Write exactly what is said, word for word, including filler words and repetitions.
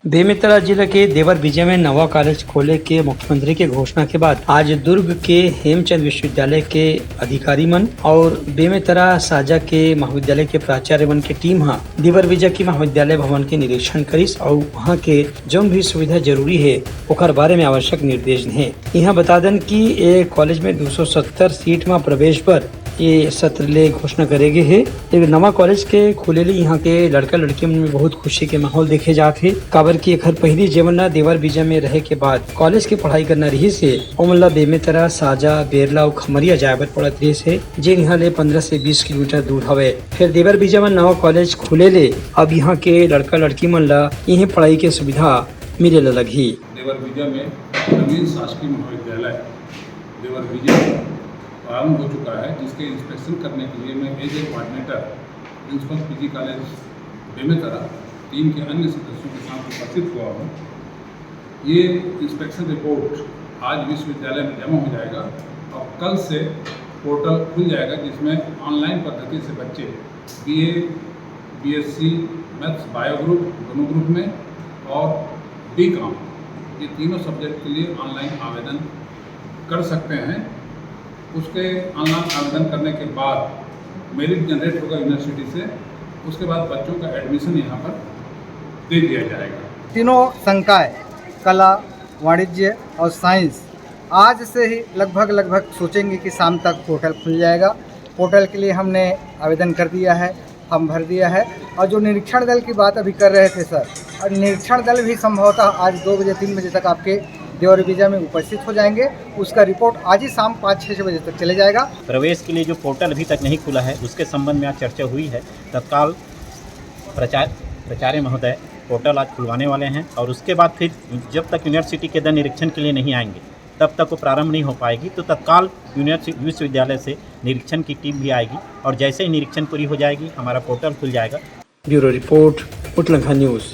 बेमेतरा जिला के देवरबीजा में नवा कॉलेज खोले के मुख्यमंत्री के घोषणा के बाद आज दुर्ग के हेमचंद विश्वविद्यालय के अधिकारी मन और बेमेतरा साजा के महाविद्यालय के प्राचार्य मन के टीम ह देवरबीजा के महाविद्यालय भवन के निरीक्षण करिस और वहां के जौन भी सुविधा जरूरी है, ओकर बारे में आवश्यक निर्देश देहे। यहाँ बता दन कि ए कॉलेज में दो सौ सत्तर सीट म प्रवेश बर ये सत्र ले घोषणा करे गे हे। एक नवा कॉलेज के खुले ले यहाँ के लड़का लड़की मन में बहुत खुशी के माहौल देखे जात हे, काबर कि एखर पहिली जेमन ला देवरबीजा में रहे के बाद कॉलेज के पढ़ाई करना रिहिस हे, ओमन ला बेमेतरा, साजा, बेरला अउ खमरिया जाए बर पड़त रिहिस हे, जेन यहाँ ले पन्द्रह से बीस किलोमीटर दूर हवे। फेर देवरबीजा में नवा कॉलेज खुले ले अब यहाँ के लड़का लड़की मन ला इहें पढ़ाई के सुविधा मिले ला लगही। देवरबीजा में नवीन शासकीय महाविद्यालय देवरबीजा प्रारंभ हो चुका है, जिसके इंस्पेक्शन करने के लिए मैं as a coordinator principal PG college Bemetara team के अन्य सदस्यों के साथ उपस्थित हुआ हूँ। ये इंस्पेक्शन रिपोर्ट आज विश्वविद्यालय में जमा हो जाएगा और कल से पोर्टल खुल जाएगा, जिसमें ऑनलाइन पद्धति से बच्चे BA, BSc, maths, bio group, दोनों ग्रुप में, और बीकॉम, ये तीनों सब्जेक्ट के लिए ऑनलाइन आवेदन कर सकते हैं। उसके ऑनलाइन आवेदन करने के बाद मेरिट जनरेट होगा यूनिवर्सिटी से, उसके बाद बच्चों का एडमिशन यहाँ पर दे दिया जाएगा। तीनों संकाय, कला, वाणिज्य और साइंस, आज से ही लगभग लगभग सोचेंगे कि शाम तक पोर्टल खुल जाएगा। पोर्टल के लिए हमने आवेदन कर दिया है, फॉर्म भर दिया है। और जो निरीक्षण दल की बात अभी कर रहे थे सर, और निरीक्षण दल भी संभवतः आज दो बजे, तीन बजे तक आपके देवरबीजा में उपस्थित हो जाएंगे। उसका रिपोर्ट आज ही शाम पाँच छः बजे तक चले जाएगा। प्रवेश के लिए जो पोर्टल अभी तक नहीं खुला है, उसके संबंध में आज चर्चा हुई है। तत्काल प्राचार्य, प्राचार्य महोदय पोर्टल आज खुलवाने वाले हैं और उसके बाद फिर जब तक यूनिवर्सिटी के दल निरीक्षण के लिए नहीं आएंगे, तब तक वो प्रारंभ नहीं हो पाएगी। तो तत्काल यूनिवर्सि-, विश्वविद्यालय से निरीक्षण की टीम भी आएगी और जैसे ही निरीक्षण पूरी हो जाएगी, हमारा पोर्टल खुल जाएगा। ब्यूरो रिपोर्ट, उतलंघा न्यूज़।